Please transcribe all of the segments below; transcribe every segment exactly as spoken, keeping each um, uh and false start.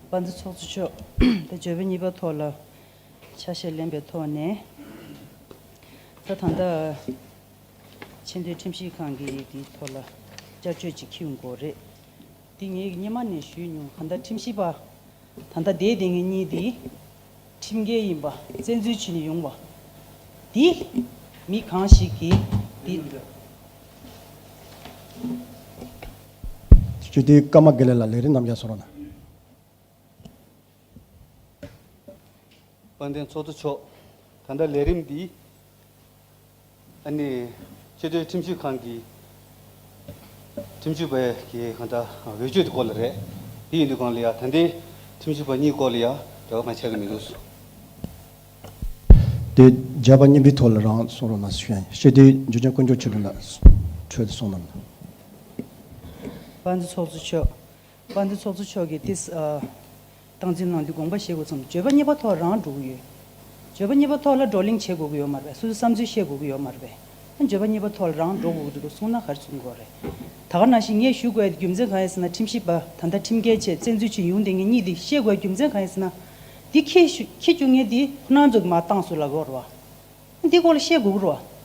དཔལ་ལྡན་ཚོགས་གཙོ་མཆོག་ད་བརྗོད་པ་གཉིས་པ་ཐོག་ལ་ཆ་ཤས་ལེན་པའི་ཐོག་ནས། ད་ད་ལྟ་ཆེས་མཐོའི་ཁྲིམས་ཞིབ་ཁང་གི་དེའི་ཐོག་ལ་བསྐྱར་བཅོས་ཅིག་འཁྱེར་ཡོང་གི་ཡོད་རེད། འདི་ངས་སྔོན་མ་ནས་ཞུས་མྱོང་། གང་ལྟར་ཁྲིམས་ཞིབ་པ་ད་ལྟ་འདས་བསྡད་མཁན་གཉིས་འདི་ཁྲིམས་འགལ་ཡིན་པ་བཙན་འཛུལ་བྱས་ནས་ཡོང་བ་འདི་མི་གང་ཞིག་གིས་འདི། སྤྱི་འཐུས་ཀརྨ་དགེ་ལེགས་ལགས་ལས་རིམ་རྣམས་ཀྱང་གསུང་རོགས་གནང་། དཔལ་ལྡན་ཚོགས་གཙོ་མཆོག་ད་ལྟ་ལས་རིམ་འདི་ཨ་ནི་ཆེས་མཐོའི་ཁྲིམས་ཞིབ་ཁང་གི་ཁྲིམས་ཞིབ་པའི་གི་གང་ལྟར་འོས་ཆོས་དེ་སྐོར་ལ་རེད། དེ་ཡིན་དུས་གང་ལ་ཡ་ད་ལྟའི་ཁྲིམས་ཞིབ་པ་གཉིས་སྐོར་ལ་ཡ་འབྲེལ་བ་གང་ཆགས་ཀྱི་མི་འདུག་དེ་བརྗོད་པ་གཉིས་པའི་ཐོག་ལ་རང་གསུང་རོགས་གནང་ཞུ་ཡ་ཡིན། སྤྱི་འཐུས་འཇུ་ཆེན་དཀོན་མཆོག་ཆོས་སྒྲོན་ལགས་འཕྲོས་ཏེ་གསུང་གནང་། དཔལ་ལྡན་ཚོགས་གཙོ་མཆོག་དཔལ་ལྡན་ཚོགས་གཙོ་མཆོག་གིས་ཏིས་ཨ་སྟངས་འཛིན་གནང་དུས་དགོངས་པ་བཞེས་དགོས་ཙམ། བརྗོད་པ་གཉིས་པ་ཐོག་རང་འགྲོ་གི་ཡོད། བརྗོད་པ་གཉིས་པ་ཐོག་ལ་བགྲོ་གླེང་བྱེད་དགོས་ཀྱི་ཡོད་མ་རེད་པས། སོ་སོའི་བསམ་ཚུལ་བཤད་དགོས་ཀྱི་ཡོད་མ་རེད་པས། ཨ་བརྗོད་པ་གཉིས་པ་ཐོག་ལ་རང་འགྲོ་དགོས་ཀྱི་འདུག་གསུངས་ན་ག་རེ་གསུང་དགོས་རེད། ད་ག་ནང་བཞིན་ངས་ཞུ་དགོས་ཡ་རྒྱུ་མཚན་གང་ཡིན་ཟེར་ན། ཁྲིམས་ཞིབ་པ་ད་ལྟ་ཁྲིམས་འགལ་བྱས་བཙན་འཛུལ་བྱས་ཡོང་བསྡད་མཁན་གཉིས་འདི་བཤད་དགོས་ཡ་རྒྱུ་མཚན་གང་ཡིན་ཟེར་ན། འདི་འཁྱེར་ཞུ་འཁྱེར་བཅུག་མཁན་འདི་ཁོ་རང་ཚོ་གིས་མར་བཏང་སོང་ལབ་ཀྱི་ཡོད་རེད་པ། འདི་སྐོར་ལ་བཤད་དགོས་ཀྱི་རེད་པ།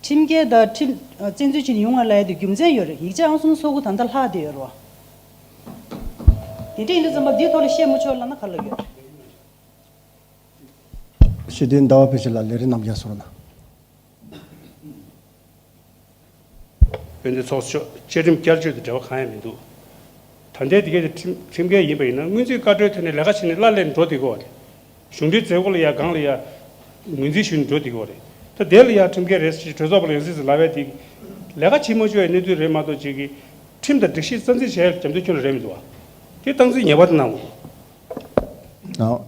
ཁྲིམས་འགལ་དང་ཁྲིམས་ཨ་བཙན་འཛུལ་བྱས་ནས་ཡོང་བ་ལབ་ཡ་དེ་རྒྱུ་མཚན་ཡོད་རེད། ཡིག་ཆ་ཨང་གསུམ་སོ་དགུ་ད་ལྟ་ལྷག་བསྡད་ཡོད་རེད་པ། དེ་འདྲ་ཡིན་དུས་ཙམ་པ་འདིའི་ཐོག་ལ་བཤད་མི་ཆོག་ལབ་ན་ག་ལབ་ཡོད་རེད། སྤྱི་འཐུས་ཟླ་བ་ཕུན་ཚོགས་ལགས་ལས་རིམ་རྣམས་ཀྱང་གསུང་རོགས་གནང་། དཔལ་ལྡན་ཚོགས་གཙོ་མཆོག་བཅའ་ཁྲིམས་བསྐྱར་བཅོས་དང་འབྲེལ་བ་གང་ཡང་མི་འདུག་ད་ལྟའི་དེ་གའི་ཁྲིམས་ཁྲིམས་འགལ་ཡིན་པ་ཡིན་ན་སྔོན་རྩིས་བཀའ་འཁྲོལ་ཐོན་ནས་ལས་ཀ་བྱས་ནས་གླ་ལེན་འགྲོ་བསྡད་ཀྱི་ཡོད་རེད། གཞུང་འབྲེལ་མཛད་སྒོ་ལ་ཡ་སྒང་ལ་ཡ་ངོས་འཛིན་ཞུས་ནས་འགྲོ་བསྡད་ཀྱི་ཡོད་རེད། ད་དེ་ལ་ཡ་ཁྲིམས་འགལ་རེད་ཟེར་གྲོས་ཚོགས་པ་ལ་ཡང་སྲིད་ཟེར་ལབ་པ་དེ་ལས་ཀ་བྱེད་མ་བཅུག་པའི་གནས་ཚུལ་རེད་མ་གཏོགས་ཅིག་གི་ཁྲིམས་དང་སྒྲིག་གཞི་རྩ་འཛིན་བྱས་རྒྱབ་འདུན་ཁྱོན་ལ་རེད་མི་འདུག་བ། དེ་སྟངས་འཛིན་ངེས་པར་དུ་གནང་དགོས། ཨ།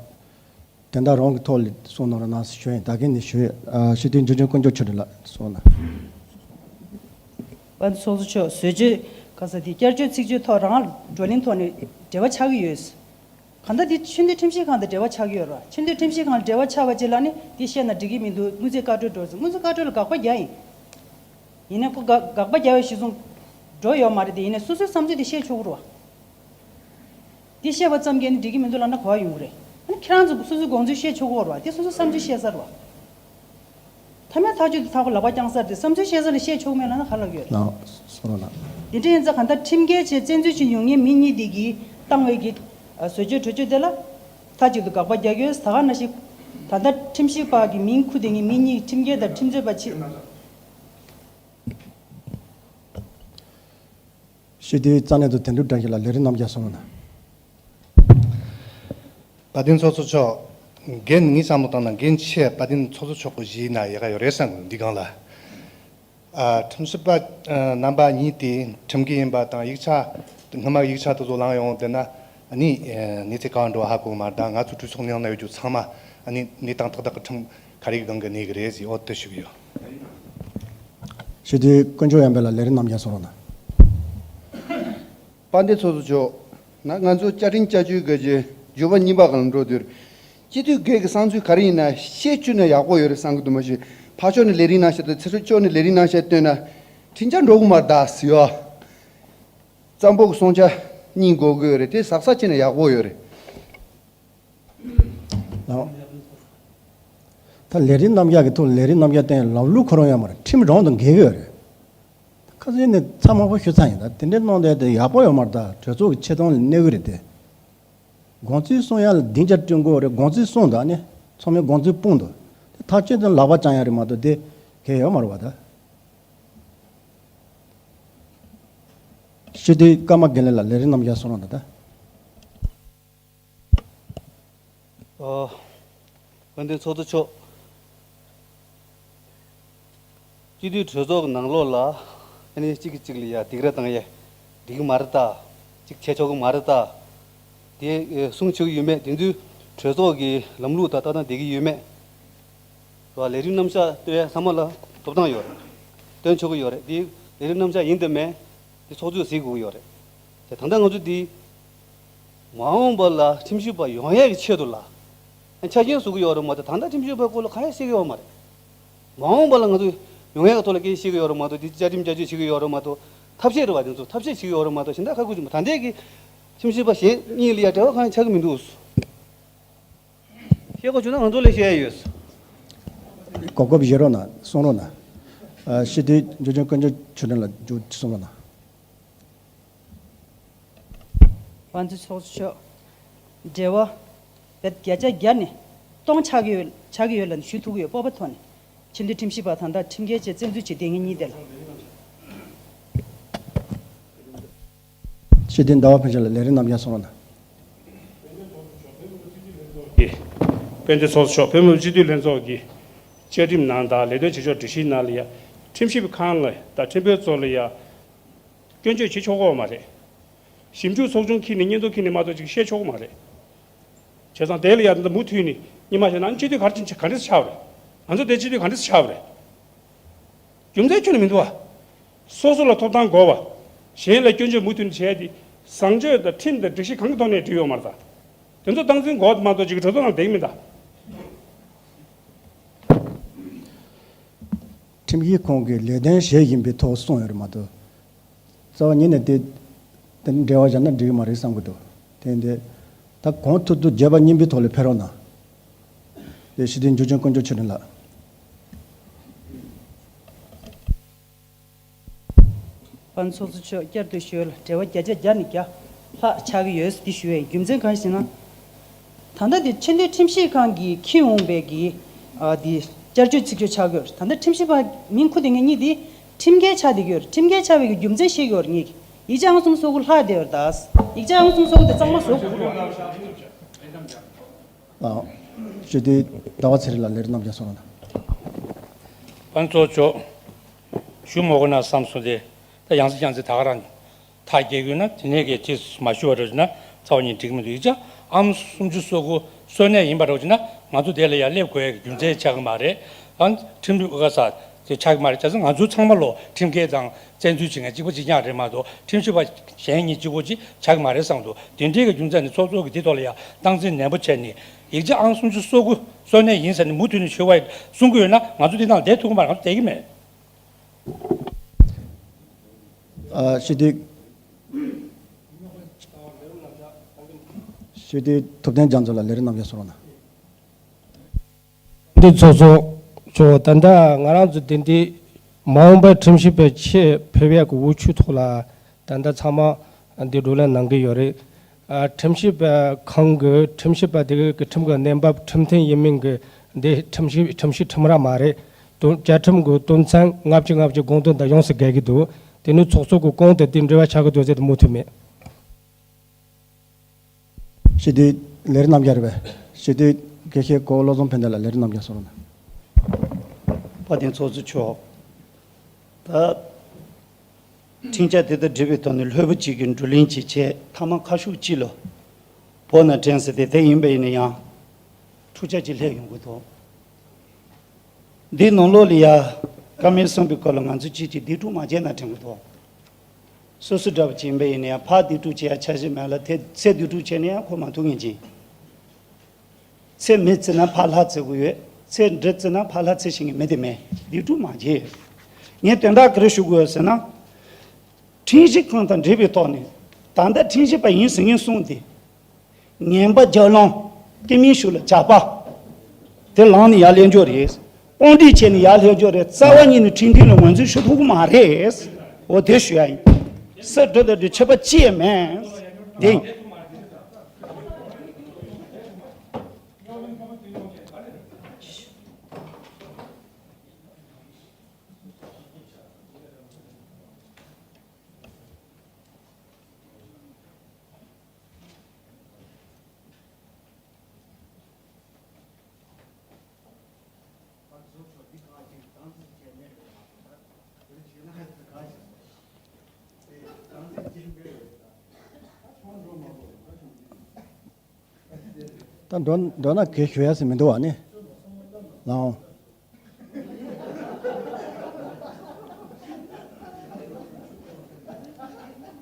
དེ་འདྲ་རང་གི་ཐོག་ལ་གསུང་གནང་རོགས་གནང་ཞུ་ཡིན། ད་གིན་ནས་ཞུ་ཡིན། ཨ། སྤྱི་འཐུས་འཇུ་ཆེན་དཀོན་མཆོག་ཆོས་སྒྲོན་ལགས་གསུང་གནང་། དཔལ་ལྡན་ཚོགས་གཙོ་མཆོག་བཟོ་བཅོས་ག་ས་དེ་བསྐྱར་བཅོས་ཚིག་བརྗོད་ཐོག་རང་བགྲོ་གླེང་ཐོག་ནས་འབྲེལ་བ་ཆགས་ཀྱི་ཡོད། གང་ལྟར་དེ་ཆེས་མཐོའི་ཁྲིམས་ཞིབ་ཁང་དང་འབྲེལ་བ་ཆགས་ཀྱི་ཡོད་རེད་པ། ཆེས་མཐོའི་ཁྲིམས་ཞིབ་ཁང་ལ་འབྲེལ་བ་ཆགས་པ་ཅིག་ལ་ནི་དེ་བཤད་ན་འགྲིག་གི་མི་འདུག་སྔོན་རྩིས་བཀའ་འཁྲོལ་འགྲོ་ཟེར། སྔོན་རྩིས་བཀའ་འཁྲོལ་ལ་དགག་པ་རྒྱག་ཡིན། ཡིན་ནའི་ཁོ་དགག་དགག་པ་རྒྱག་པའི་གཞི་བཟུང་འགྲོ་ཡོད་མ་རེད་དེ། ཡིན་ནའི་སོ་སོའི་བསམ་ཚུལ་དེ་བཤད་ཆོག་གི་རེད་པ། འདི་བཤད་པ་ཙམ་གྱིས་ནི་འགྲིག་གི་མི་འདུག་ལབ་ན་ག་པར་ཡོང་གི་རེད། ཨ་ནི་ཁྱེད་རང་ཚོ་སོ་སོའི་དགོངས་ཚུལ་བཤད་ཆོག་གི་རེད་པ། འདི་སོ་སོའི་བསམ་ཚུལ་བཤད་ས་རེད་པ། མཐའ་མའི་ཐག་གཅོད་དེ་ཐག་པ་ལག་པ་བརྐྱངས་ས་རེད་དེ། བསམ་ཚུལ་བཤད་ས་ལ་བཤད་ཆོག་མེད་ལབ་ན་ག་ལབ་ཡོད་རེད། ལགས་སོ་ལགས། དེ་འདྲ་ཡིན་ཙང་གང་ལྟར་ཁྲིམས་འགལ་བྱས་བཙན་འཛུལ་བྱས་ཡོང་མཁན་མི་གཉིས་དེ་གིས་བཏང་བའི་གི་བཟོ་བཅོས་གྲོས་ཆོད་དེ་ལ་མཐའ་གཅིག་ཏུ་དགག་པ་རྒྱག་གི་ཡོད། ད་ག་ནང་བཞིན་ད་ལྟ་ཁྲིམས་ཞིབ་པ་གི་མིང་འཁུར་བསྡད་མཁན་མི་གཉིས་ཁྲིམས་འགལ་དང་ཁྲིམས་རྩོད་པ་ཆེད། སྤྱི་འཐུས་རྩ་གནད་དུ་དོན་གྲུབ་བཀྲ་ཤིས་ལགས་ལས་རིམ་རྣམས་ཀྱང་གསུང་རོགས་གནང་། དཔལ་ལྡན་ཚོགས་གཙོ་མཆོག་རྒན་ངས་བསམ་བློ་བཏང་ན་རྒན་ཆེ་དཔལ་ལྡན་ཚོགས་གཙོ་མཆོག་གི་གཞི་ན་ཡག་ག་ཡོད་རེད་བསམ་གི་འདུག་འདི་སྒང་ལ། ཨ། ཁྲིམས་ཞིབ་པ་ཨ་རྣམ་པ་གཉིས་དེ་ཁྲིམས་འགལ་ཡིན་པ་དང་ཡིག་ཆ་སྔོན་མ་ཡིག་ཆ་དེ་ཚོ་བླངས་ཡོང་དེ་ན་ཨ་ནི་ཨ་གནས་ཚུལ་གང་འགྲོ་ཧ་གོ་མ་རེད། ད་ང་ཚོ་གྲོས་ཚོགས་ནང་ན་ཡོད་རྒྱུ་ཚང་མ་ཨ་ནི་གནས་སྟངས་ཏག་ཏག་གི་ཁྲིམས་ག་རེ་གི་སྒང་གི་གནས་གི་རེད་ཟེར་འོ་དེ་ཞུ་གི་ཡོད། སྤྱི་འཐུས་དཀོན་མཆོག་ཡང་འཕེལ་ལགས་ལས་རིམ་རྣམས་ཀྱང་གསུང་རོགས་གནང་། དཔལ་ལྡན་ཚོགས་གཙོ་མཆོག་ན་ང་ཚོ་བཅའ་ཁྲིམས་བསྐྱར་བཅོས་གི་བརྗོད་པ་གཉིས་པ་སྒང་ལ་འགྲོ་དུས། སྤྱི་འཐུས་སྒེར་གྱི་བསམ་ཚུལ་ག་རེ་ཡིན་ན་བཤད་བཅུག་ན་ཡག་པོ་ཡོད་རེད་བསམ་གི་འདུག་མ་གཞི་ཕར་ཕྱོགས་ནས་ལས་རིམ་ནང་བཤད་དང་ཚུར་ཕྱོགས་ནས་ལས་རིམ་ནང་བཤད་བཏོན་ན་ཁྲིམས་འཆར་འགྲོ་གི་མ་རེད་ད་ཟེར་བ། གཙང་པོ་གི་གསུང་ཆ་གཉིས་དགོས་ཀྱི་ཡོད་རེད། དེ་ཟབ་ས་བྱས་ན་ཡག་པོ་ཡོད་རེད། ལགས། ད་ལས་རིམ་རྣམ་གཞག་གི་ཐོག་ལས་རིམ་རྣམ་གཞག་བཏོན་ཡ་ལམ་ལུགས་ཁོ་རང་ཡོད་མ་རེད། ཁྲིམས་རང་དང་འགལ་གྱི་ཡོད་རེད། ཁ་སང་ནས་ཚང་མ་པོ་ཞུ་ཚར་ཡིན། ད་དེ་འདྲའི་གནང་བསྡད་དེ་ཡག་པོ་ཡོད་མ་རེད། ད་གྲོས་ཚོགས་ཀྱི་ཆེ་མཐོང་ལ་གནས་གི་རེད་དེ། དགོངས་ཚུལ་གསུང་ཡ་ལ་སྡིངས་ཆ་བསྐྲུན་དགོས་རེད། དགོངས་ཚུལ་གསུངས་དང་ནི་ཚང་མས་དགོངས་ཚུལ་སྤུངས་འདུག་དེ་ཐག་གཅོད་དང་ལག་པ་བརྐྱང་ཡ་རེད་མ་གཏོགས་དེ་གལ་ཡོད་མ་རེད་པ་ད། སྤྱི་འཐུས་ཀརྨ་དགེ་ལེགས་ལགས་ལས་རིམ་རྣམས་ཀྱང་གསུང་རོགས་གནང་ད། ཨ། དཔལ་ལྡན་ཚོགས་གཙོ་མཆོག་སྤྱི་འཐུས་གྲོས་ཚོགས་ཀྱི་ནང་ལོགས་ལ་ཨ་ནི་གཅིག་གིས་གཅིག་ལ་ཡ་སྡིགས་ར་བཏང་ཡས་འགྲིག་གི་མ་རེད་ད། གཅིག་བྱས་ཆོག་གི་མ་རེད་ད། དེ་གསུང་ཆོག་གི་ཡོད་མེད། དེ་ཚོའི་གྲོས་ཚོགས་ཀྱི་ལམ་ལུགས་དང་ལྟ་སྟངས་བསྡད་ཀྱི་ཡོད་མེད། ལས་རིམ་རྣམ་གཞག་སྟོན་ཡས་ཚང་མ་ལ་ཐོབ་ཐང་ཡོད་རེད། སྟོན་ཆོག་གི་ཡོད་རེད། དེ་ལས་རིམ་རྣམ་གཞག་ཡིན་དང་མིན་དེ་ཚོགས་གཙོས་གཟིགས་དགོས་ཀྱི་ཡོད་རེད། དེ་ད་ལྟ་ང་ཚོ་འདི་མ་འོངས་པ་ལ་ཁྲིམས་ཞིབ་པ་ཡོང་ཡས་ཀྱི་ཆེད་དུ་ལ་ཆ་རྐྱེན་བཟོ་གི་ཡོད་རེད་མ་གཏོགས། ད་ལྟ་ཁྲིམས་ཞིབ་པའི་སྐོར་ལ་གང་ཡང་བཤད་ཀྱི་ཡོད་མ་རེད། མ་འོངས་པ་ལ་ང་ཚོ་ཡོང་ཡས་ཀྱི་ཐོག་ལ་སྐད་ཆ་བཤད་ཀྱི་ཡོད་རེད་མ་གཏོགས། འདི་བཅའ་ཁྲིམས་བསྐྱར་བཅོས་བྱེད་ཀྱི་ཡོད་རེད་མ་གཏོགས། ཐབས་ཤེས་རེད་བ། དེ་ཚོ་ཐབས་ཤེས་བྱེད་ཀྱི་ཡོད་རེད་མ་གཏོགས། གཞན་དག་ཁ་ཁུ་ཆུ་མ་ད་ལྟའི་གི་ ཁྲིམས་ཞིབ་པ་གཞན་གཉིས་ལ་ཡང་འབྲེལ་བ་གང་ཡང་ཆགས་ཀྱི་མི་འདུག། བཤད་དགོས་བྱུང་ན་ང་ཚོ་ལས་བཤད་ཡ་ཡོད། གོ་སྐབས་བཞེས་རོགས་གནང་། གསུང་རོགས་གནང་། ཨ། སྤྱི་འཐུས་འཇུ་ཆེན་དཀོན་མཆོག་ཆོས་སྒྲོན་ལགས། མཇུག་གསུང་རོགས་གནང་། དབུ་མཛད་ཚོགས་གཙོ་མཆོག། འབྲེལ་བ་བརྒྱ་ཆ་བརྒྱ་ནས་སྟོང་ཆགས་ཀྱི་ཡོད། ཆགས་ཀྱི་ཡོད་ལབ་ནས་ཞུ་ཐུབ་ཀྱི་ཡོད། སྤོབས་པ་ཐོག་ནས། ཕྱི་འཐུས་ཁྲིམས་ཞིབ་པ་ད་ལྟ་ཁྲིམས་འགལ་བྱས་བཙན་འཛུལ་བྱས་བསྡད་མཁན་གཉིས་དེ་ལ། སྤྱི་འཐུས་ཟླ་བ་ཕུན་ཚོགས་ལགས། ལས་རིམ་རྣམས་ཀྱང་གསུང་རོགས་གནང་། དཔལ་ལྡན་ཚོགས་གཙོ་མཆོག། བོད་མི་མང་སྤྱི་འཐུས་ལྷན་ཚོགས་ཀྱི་བཅའ་ཁྲིམས་ནང་དང་ལས་དོན་བྱེད་ཕྱོགས་སྒྲིག་གཞིའི་ནང་ལ་ཡང་ཁྲིམས་ཞིབ་ཁང་ལ་དང་ཁྲིམས་དཔོན་ཚོ་ལ་ཡང་སྐྱོན་བརྗོད་བྱེད་ཆོག་གི་ཡོད་མ་རེད། ཞིབ་འཇུག་ཚོགས་ཆུང་འཁྱེར་ནས་སྙན་ཐོ་འཁྱེར་ནས་མ་གཏོགས་ཅིག་བཤད་ཆོག་གི་མ་རེད། བྱས་ཙང་དེ་ལ་ཡང་འདི་མུ་མཐུད་ནས་སྔོན་མ་བྱས་ན་སྤྱི་འཐུས་ག་རེ་ག་འདྲས་ཆགས་པ་རེད། ང་ཚོ་དེ་སྤྱི་འཐུས་ག་འདྲས་ཆགས་པ་རེད། རྒྱུ་མཚན་ཁྱོན་ནས་མི་འདུག་བ། སོ་སོ་ལ་ཐོབ་ཐང་དགོས་པ། གཞན་ལ་སྐྱོན་བརྗོད་མུ་མཐུད་ནས་བྱས་ཏེ་བཟང་སྤྱོད་དང་ཁྲིམས་དང་སྒྲིག་གཞི་གང་གི་ཐོག་ནས་འགྲིག་ཡོད་མ་རེད་ད། དེ་ཚོ་སྟངས་འཛིན་དགོས་མ་གཏོགས་ཅིག་གྲོས་ཚོགས་ནང་བསྡད་ཀྱི་མིན་ད། ཁྲིམས་ཞིབ་ཁང་གི་ལས་དོན་གཞན་ཡིན་པའི་ཐོག་གསུངས་ཡོད་རེད་མ་གཏོགས། རྩ་བ་ཉིད་ནས་དེ་དེ་འབྲེལ་བ་བཞག་ན་འགྲིག་གི་མ་རེད་བསམ་གྱི་འདུག། དེ་འདི་ད་གོང་མཐོ་ཚོགས་བརྗོད་པ་གཉིས་པའི་ཐོག་ལ་ཕེབས་རོགས་གནང་། དེ་སྤྱི་འཐུས་འཇུ་ཆེན་དཀོན་མཆོག་ཆོས་སྒྲོན་ལགས། དབུ་མཛད་ཚོགས་གཙོ་མཆོག། བསྐྱར་དུ་ཞུ་ཡ་ལ་འབྲེལ་བ་བརྒྱ་ཆ་བརྒྱ་ནས་བརྒྱ་ལྷག་ཆགས་ཀྱི་ཡོད་འདི་ཞུ་ཡ་ཡིན། རྒྱུ་མཚན་གང་ཞེ་ན། ད་ལྟ་འདི་ཆེས་མཐོའི་ཁྲིམས་ཞིབ་ཁང་གིས་འཁྱེར་འོང་བའི་གི་ཨ་འདི་བསྐྱར་བཅོས་ཚིག་བརྗོད་ཆགས་ཀྱི་ཡོད་རེད། ད་ལྟ་ཁྲིམས་ཞིབ་པ་མིང་ཁུར་བསྡད་མཁན་གཉིས་འདི་ཁྲིམས་འགལ་ཆགས་བསྡད་ཀྱི་ཡོད་རེད། ཁྲིམས་འགལ་ཆགས་པའི་གི་རྒྱུ་མཚན་ཤེས་ཀྱི་ཡོད་རེད། ངེད་ཀྱིས་ཡིག་ཆ་ཨང་གསུམ་སོ་དགུ་ལྷག་བསྡད་ཡོད་རེད་ད། ཡིག་ཆ་ཨང་གསུམ་སོ་དགུ་དེ་གཙང་མ་བཟོ་དགོས་རེད། ཨ། སྤྱི་འཐུས་ཟླ་བ་ཚེ་རིང་ལགས། ལས་རིམ་རྣམས་ཀྱང་གསུང་རོགས་གནང་། དབུ་མཛད་ཚོགས་གཙོ། ཞུ་མི་དགོས་ན་བསམ་སོང་སྟེ། ད་ཡང་སེ་ཡང་སེ་ད་ག་རང་ཐག་བཅད་དགོས་ན་དེ་ནས་གི་དེ་མ་ཞུ་བ་རེད་ན་རྩ་བ་ཉིད་འགྲིག་མི་འདུག། ཡིག་ཆ་ཨང་སུམ་ཅུ་སོ་དགུ་སོ་གནས་ཡིན་པ་རེད་ན་ང་ཚོ་དེ་ལ་ཡང་སླེབས་དགོས་ཡ་གི་རྒྱུ་མཚན་ཆགས་ཀྱི་མ་རེད། ཨང་ཁྲིམས་ལུགས་ཨ་ས་དེ་ཆགས་ཀྱི་མ་རེད། བྱས་ཙང་ང་ཚོ་ཚང་མ་ལོ་ཁྲིམས་འགལ་དང་བཙན་འཛུལ་བྱེད་མཁན་གཅིག་པ་གཅིག་རྐྱང་རེད་མ་གཏོགས་ཁྲིམས་ཞིབ་པ་གཞན་གཉིས་གཅིག་པོ་ཅིག་ཆགས་ཀྱི་མ་རེད་བསམ་འདུག། དེ་འདྲའི་གི་རྒྱུ་མཚན་ནི་ཚོགས་གཙོ་གིས་དེ་ཐོག་ལ་ཡང་སྟངས་འཛིན་ནན་པོ་བྱས་ནས་ཡིག་ཆ་ཨང་སུམ་ཅུ་སོ་དགུ་སོ་གནས་ཡིན་ཟེར་ནས་མུ་མཐུད་ནས་ཞུ་བ་གསུང་གི་ཡོད་ན་ང་ཚོ་དེ་ནང་བསྡད་ཐུབ་ཀྱི་མ་རེད། ང་ཚོ་བསྡད་ཀྱི་མེད། ཨ། སྤྱི་འཐུས། སྤྱི་འཐུས་ཐུབ་བསྟན་རྒྱ་མཚོ་ལགས། ལས་རིམ་རྣམས་ཀྱང་གསུང་རོགས་གནང་། འདི་ཚོགས་གཙོ་མཆོག། ད་ལྟ་ང་རང་ཚོ་འདི་འདི་མ་འོངས་པའི་ཁྲིམས་ཞིབ་པའི་ཆེད་ཕེབས་ཡག་གི་འོས་ཆོས་ཐོག་ལ་ད་ལྟ་ཚང་མ་འདི་བགྲོ་གླེང་གནང་གི་ཡོད་རེད། ཨ། ཁྲིམས་ཞིབ་པ་ཁང་གི་ཁྲིམས་ཞིབ་པ་དེ་གི་ཁྲིམས་ཀྱི་གནས་བབ་ཁྲིམས་མཐུན་ཡིན་མིན་གི་འདི་ཁྲིམས་ཞིབ་ཁྲིམས་ཞིབ་ཁྲིམས་ར་མ་རེད། དོན་བཅའ་ཁྲིམས་ཀྱི་དོན་ཚན་ལྔ་བཅུ་ང་བཅུ་དགོངས་དོན་དང་ཡོངས་སུ་འགལ་གྱི་འདུག། དེ་ནི་ཚོགས་གཙོ་གི་སྐོང་དེ་དེ་འབྲེལ་བ་ཆགས་ཀྱི་འདུག་ཟེར་ཏེ་མུ་མཐུད་མེད། སྤྱི་འཐུས་ལས་རིམ་རྣམས་ཀྱང་རེད་པས། སྤྱི་འཐུས་དགེ་བཤེས་གོ་བློ་བཟང་ཕན་བདེ་ལགས། ལས་རིམ་རྣམས་ཀྱང་གསུང་རོགས་གནང་། དཔལ་ལྡན་ཚོགས་གཙོ་མཆོག། ད་ཁྲིམས་འཆར་དེ་དང་འབྲེལ་བའི་ཐོག་ནས་ལྷོད་པོ་གཅིག་གིས་བགྲོ་གླེང་གཅིག་བྱས། མཐའ་མ་ཁ་ཤུགས་གཅིག་ལ་བོད་ནང་དྲན་ཟེར་ཏེ། དེ་ཡིན་པ་ཡིན་ན་ཡང་འཁྲུག་ཆ་གཅིག་སླེབས་ཡོང་གི་འདུག། འདིའི་ནང་ལོགས་ལ་ཡ་བཀའ་མོལ་གསུངས་པའི་སྐོར་ལ་ང་ཚོ་གཅིག་གཅིག་སྡིགས་རྒྱབ་མ་བྱས་ན་དྲན་གྱི་འདུག། སོ་སོ་འདྲ་པོ་ཅིག་ཡིན་པ་ཡིན་ན་ཡང་ཕར་སྡིགས་རྒྱབ་བྱེད་ཡ་འཆར་གཞི་མེད་ལ། དེ་ཚེ་སྡིགས་རྒྱབ་བྱས་ན་ཡང་ཁོ་མ་ཐུག་མཁན་ཅིག། ཚེ་མི་བརྩི་ན་ཕར་ལྷ་བརྩི་དགོས་ཡོད། ཚེ་འདྲེ་བརྩི་ན་ཕར་ལྷ་བརྩི་ཤེས་མཁན་མི་དེ་མེད། སྡིགས་རྒྱབ་མ་བྱེད། ངས་དོན་དག་ག་རེ་ཞུ་དགོས་ཟེར་ན། ཁྲིམས་ཞིབ་ཁང་དང་འབྲེལ་བའི་ཐོག་ནས་ད་ལྟ་ཁྲིམས་ཞིབ་པ་ཡིན་ཟེར་མཁན་གསུམ་དེ། ངན་པ་རྒྱབ་ལངས། སྐྱེ་མེད་ཤུགས་ལ་ཇག་པ། དེ་ལངས་ནས་ཡར་སླེབས་རྒྱུ་རེད། དཔང་སྒྲིག་བྱས་ནས་ཡར་སླེབས་རྒྱུ་རེད། རྩ་བ་ཉིད་ནས་ཁྲིམས་མཐུན་ལ་ངོས་འཛིན་ཞུ་ཐུབ་ཀྱི་མ་རེད། འོ་དེ་ཞུ་ཡ་ཡིན། སུ་འདྲི་དང་འདྲི་ཆོད་པ་ཅི་ཡང་མེད། དེ་ཡིན། ད་འགྲོ་འགྲོ་ན་གལ་ཞུ་ཡ་ཟེར་མི་འདུག་བ་ནི། ལའོ།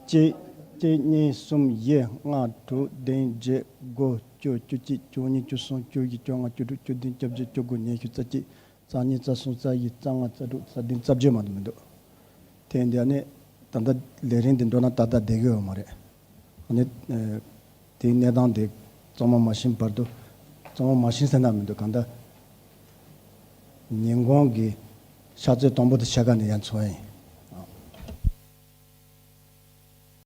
གཅིག་གཅིག་གཉིས་གསུམ་བཞི་ལྔ་དྲུག་བདུན་བརྒྱད་དགུ་བཅུ་བཅུ་གཅིག་བཅུ་གཉིས་བཅུ་གསུམ་བཅུ་བཞི་བཅོ་ལྔ་བཅུ་དྲུག་བཅུ་བདུན་བཅོ་བརྒྱད་བཅུ་དགུ་ཉི་ཤུ་རྩ་གཅིག་རྩ་གཉིས་རྩ་གསུམ་རྩ་བཞི་རྩ་ལྔ་རྩ་དྲུག་རྩ་བདུན་རྩ་བརྒྱད་མ་གཏོགས་མི་འདུག། དེ་འདི་ནི་ད་ལྟ་ལས་རིམ་འདི་འགྲོ་ན་ཏག་ཏག་བསྡད་ཀྱི་ཡོད་མ་རེད། ནི་དེའི་གནས་སྟངས་དེ་གཙང་མ་མ་ཤེས་བར་དུ། གཙང་མ་མ་ཤེས་ཟེར་ན་མི་འདུག་གང་ལྟར་ཉིན་གུང་གི་ཕྱག་ཚོད་དང་པོ་དེ་ཕྱེད་ཀ་ནས་ཡར་འཚོགས་ཡིན།